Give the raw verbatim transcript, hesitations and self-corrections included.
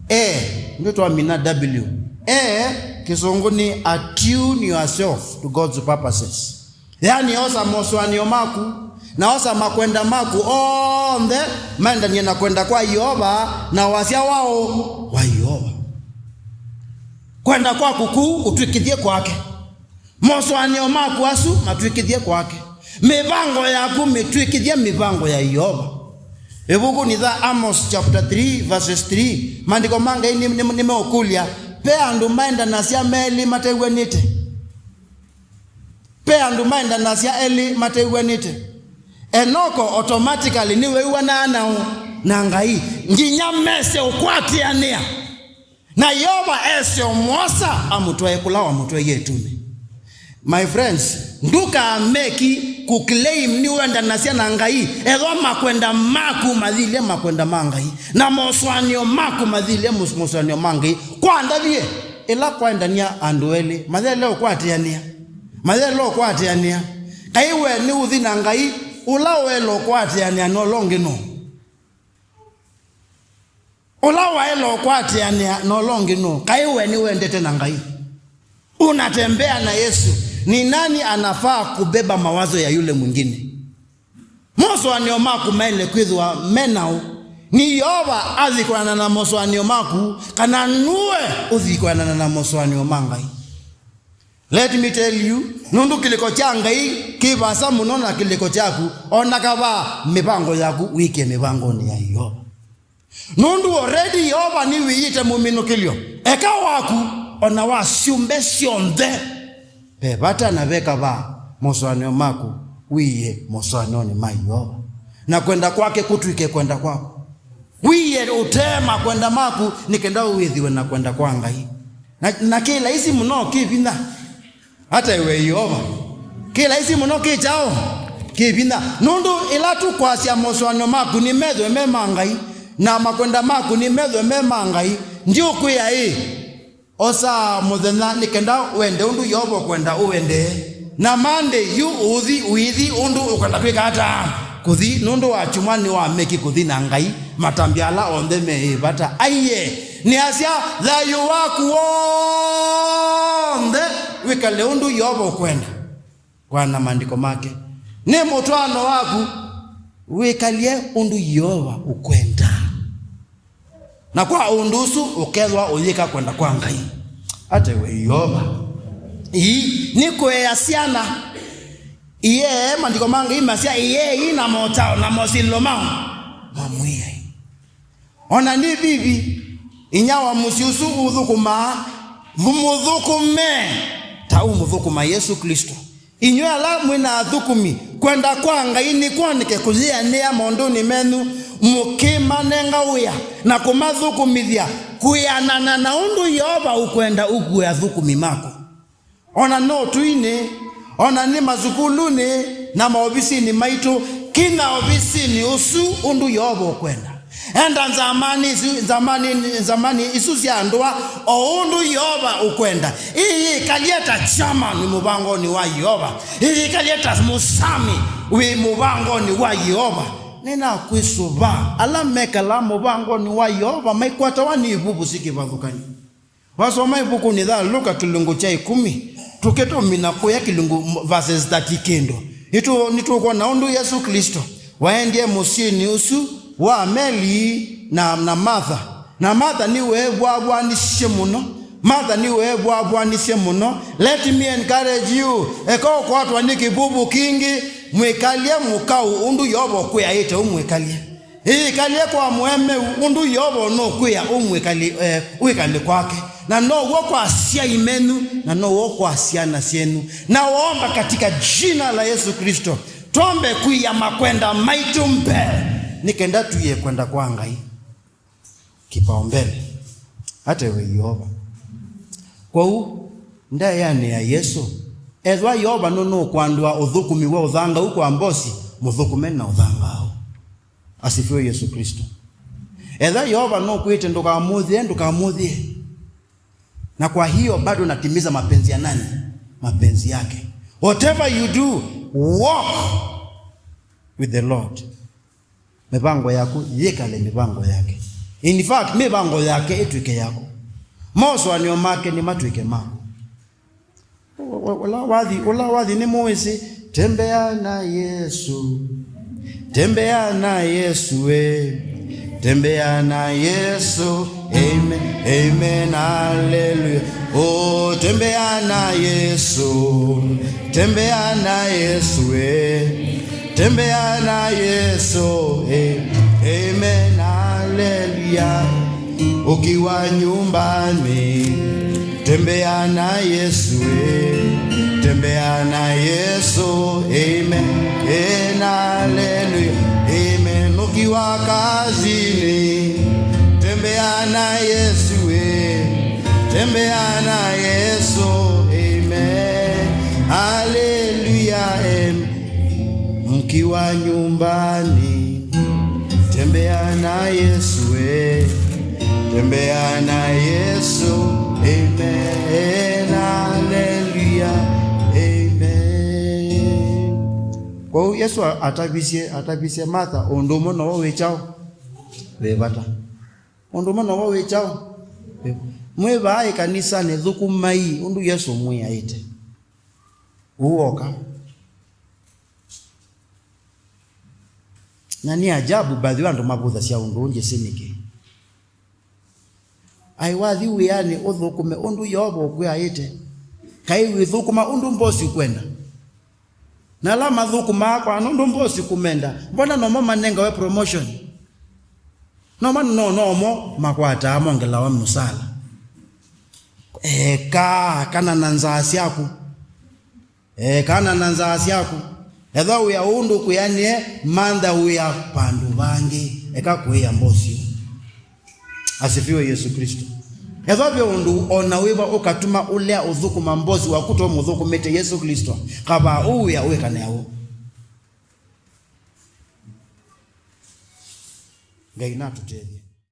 E, ndio twamina W. E, Kĩsũngũ nĩ attune yourself to God's purposes. Yaani, osa mosũanĩo maku, na osa makwenda maku onthe maendanie na kwenda kwa Yeova na wasya wa ũ? Wa Yeova. Kwenda kwaku kũu ũtw'ĩkĩthye kwake. Mosũanĩo maku asu matw'ĩkĩthye kwake. Mĩvango yaku mĩtw'ĩkĩthye mĩvango ya Yeova. Ĩvukunĩ ya Amos chapter three verses three, maandĩko ma Ngai nĩ, nĩ, nĩmeũkũlya, ve andũ maendanasya melĩ matew'anĩte? Ve andũ maendanasya elĩ matew'anĩte? Enoko automatically nĩwew'anaa nao na Ngai, nginya mese ũkwatĩanĩa. Na Yeova ese ũmwosa amũtwae kũla wamũtwaie ĩtunĩ. My friends, ndũkameki kũclaim nĩwendanasya na Ngai, ethwa makwenda maku mathilye makwenda ma Ngai, na mosũanĩo maku mathilye mos-, mosũanĩo ma Ngai. Kwa ndavye, ĩla kwaendania andũ elĩ, mayaĩle ũkwatĩanĩa. Mayaĩle ũkwatĩanĩa. Kaĩ we nĩũthi na Ngai, ũla waĩle ũkwatĩanĩa na ũla ũngĩ nũũ? Ũla waĩle ũkwatĩanĩa na ũla ũngĩ nũũ? Kaĩ we nĩwendete na Ngai? Unatembea na Yesu. Ni nani anafaa kubeba mawazo ya yule mwingine? Mosũanĩo maku maĩle kwĩthĩwa me naũ? Nĩ Yeova athi kwĩanana na mosũanĩo maku, kana nue ũthi kwĩanana na mosũanĩo ma Ngai? Let me tell you, nũndũ kĩlĩko kya Ngai kĩ vaasa mũno na kĩlĩko kyaku, o na kavaa mĩvango yaku wĩkĩe mĩvangonĩ ya Yeova. Nũndũ already Yeova nĩwĩyĩte mũminũkĩlyo, eka waku, o na wa syũmbe syonthe, ve vata na ve kavaa mosũanĩo maku wĩie mosũanĩonĩ ma Yeova, na kwenda kwake kũtw'ĩke kwenda kwaku. Wĩie ũtee makwenda maku, nĩ kenda wĩthĩwe na kwenda kwa Ngai. Na, na kĩ laisi mũno kĩ vinya. Ata we Yeova. Kĩ laisi mũno kĩ kyaũ? Kĩ vinya. Nũndũ ĩla tũkwasya mosũanĩo maku nĩmethwe me ma Ngai, na makwenda maku nĩmethwe me ma Ngai, ndiũkwĩa ĩ, osa mũthenya nĩ kenda wende ũndũ Yeova ũkwenda ũendee. Na Monday yu ũthi ũithi ũndũ ũkwenda kwĩka ata? Kũthi, nũndũ wa kyumwa nĩwameki kũthi na Ngai, matambya ala onthe me ĩ vata. Aiee, nĩasya, thayũ waku w'onthe wĩkale ũndũ Yeova ũkwenda. Kwana maandĩko make, nĩ mũtwaano waku wĩkalye ũndũ Yeova ũkwenda. Na kwa ũndũ ũsu ũkethwa ũyĩka kwenda kwa Ngai. Ate we Yeova. Ii, nĩ kũea syana. Ĩee, maandĩko ma Ngai masya, ĩeei na motao na mosilĩlo mao ma Mwĩai. O na nĩ vivi, inyia wa mũsyĩ ũsu ũthũkũmaa, mũthũkũme ta ũmũthũkũma Yesũ Klĩsto. Inyw'ĩ ala mwĩ na athũkũmi, kwenda kwa Ngai nĩkwoneke kũyĩanĩa maũndũnĩ menyu, mũkĩmanenga wĩa na kũmathũkũmĩthya kwĩanana na ũndũ Yeova ũkwenda ũkue athũkũmi makwa. O na no tũinĩ, o na nĩ masukulunĩ na maovisinĩ maitũ, kinya ovisinĩ ũsu ũndũ Yeova ũkwenda. Enda nzamanĩ isu, nzamanĩ, nzamanĩ isu sya ndũa, o ũndũ Yeova ũkwenda. Ĩyĩkalye ta chairman mũvangonĩ wa Yeova. Ĩyĩkalye ta mũsami wĩ mũvangonĩ wa Yeova. Nĩnakwĩsũva, ala mekalaa mũvangonĩ wa Yeova maikwatawa nĩ ivuvũ syĩ kĩvathũkany'o. Wasoma ĩvukunĩ ya Luka kĩlungu kya ĩkũmi, tũkĩtũmina kũya kĩlungu, verses thirty kĩndũ, nĩtũ-, nĩtũkwona ũndũ Yesũ Klĩsto waendie mũsyĩnĩ ũsu wa Meli na, na Martha. Na Martha nĩweevwavwanisye mũno. Martha nĩweevwavwanisye mũno. Let me encourage you. Eka ũkwatwa nĩ kĩvuvu kingĩ, mwĩkalye mũkau ũndũ Yeova ũkwĩaĩte ũmwĩkalye. Ĩkalye kwa mũemeu ũndũ Yeova ũnũkwĩa ũmwĩkali, eh, wĩkale kwake, na now'o kwa asyai menyu, na now'o kwa syana syenyu. Na waomba katika jina la Yesu Kristo, twambe kũia makwenda maitũ mbee, nĩ kenda tũie kwenda kwa Ngai kĩpaombele. Ate we Yeova. Kwoou, ndaĩanĩ ya Yesũ, ethwa Yeova nũnũkwandũa ũthũkũmi wa ũthangau kwa mbosi, mũthũkũme na ũthangau. Asifiwe Yesu Kristo. Ethwa Yeova nũkwĩte ndũkamũthĩe, ndũkamũthĩe. Na kwa hiyo bado natimiza mapenzi ya nani? Mapenzi yake. Whatever you do, walk with the Lord. Mĩvango yaku yĩkale mĩvango yake. In fact, mĩvango yake ĩtw'ĩke yaku. Mosũanĩo make nĩmatw'ĩke maku. Ũla wathi, ũla wathi nĩ mũĩsĩ, tembea na Yesu. Tembea na Yesu, eh. Tembea na Yesu. Amen. Amen. Hallelujah. Oh, tembea na Yesu. Tembea na Yesu, eh. Tembea na Yesu, eh. Amen. Hallelujah. Ukiwa nyumbani, tembea na Yesu, eh. Tembea na Yesu, amen. Eh, na haleluya, amen. Ukiwa kazini, tembea na Yesu, eh. Tembea na Yesu, amen. Haleluya, amen. Mkiwa nyumbani, tembea na Yesu, eh. Tembea na Yesu, amen, haleluya, amen. Kwoou Yesũ atavisye, atavisye Martha, ũndũ ũmwe nowo wĩ kyaũ? Wĩ vata. Ũndũ ũmwe nowo wĩ kyaũ? Mwĩ vaa ĩkanisanĩ, thũkũmai ũndũ Yesũ ũmwĩaĩte. Ũu woka. Na nĩ ajabu, bathi wa andũ mavũthasya ũndũ ũũ, njĩsĩ nĩkĩ. Aĩ wathi wĩanĩ ũthũkũme ũndũ Yeova ũkwĩaĩte. Kaĩ wĩthũkũma ũndũ mbosi ũkwenda? Na ala mathũkũmaa kwa nũndũ mbosi kũmenda, mbona nomo manengawe promotion? Noma no, nomo makwataa mongelawa mũsala. Eka kana na nzaa syaku. Ee, kana na nzaa syaku. Ethwa wĩa ũũ ndũkwĩanĩe, mantha wĩa vandũ vangĩ. Eka kũĩa mbosi ũũ. Asifiwe Yesu Kristo. Ethwa ve ũndũ o na wĩva ũkatuma ũlea ũthũkũma mbosi waku to mũthũkũmĩte Yesu Kristo, kavaa ũu wĩa ũĩkane aũ. Ngai natũtethye.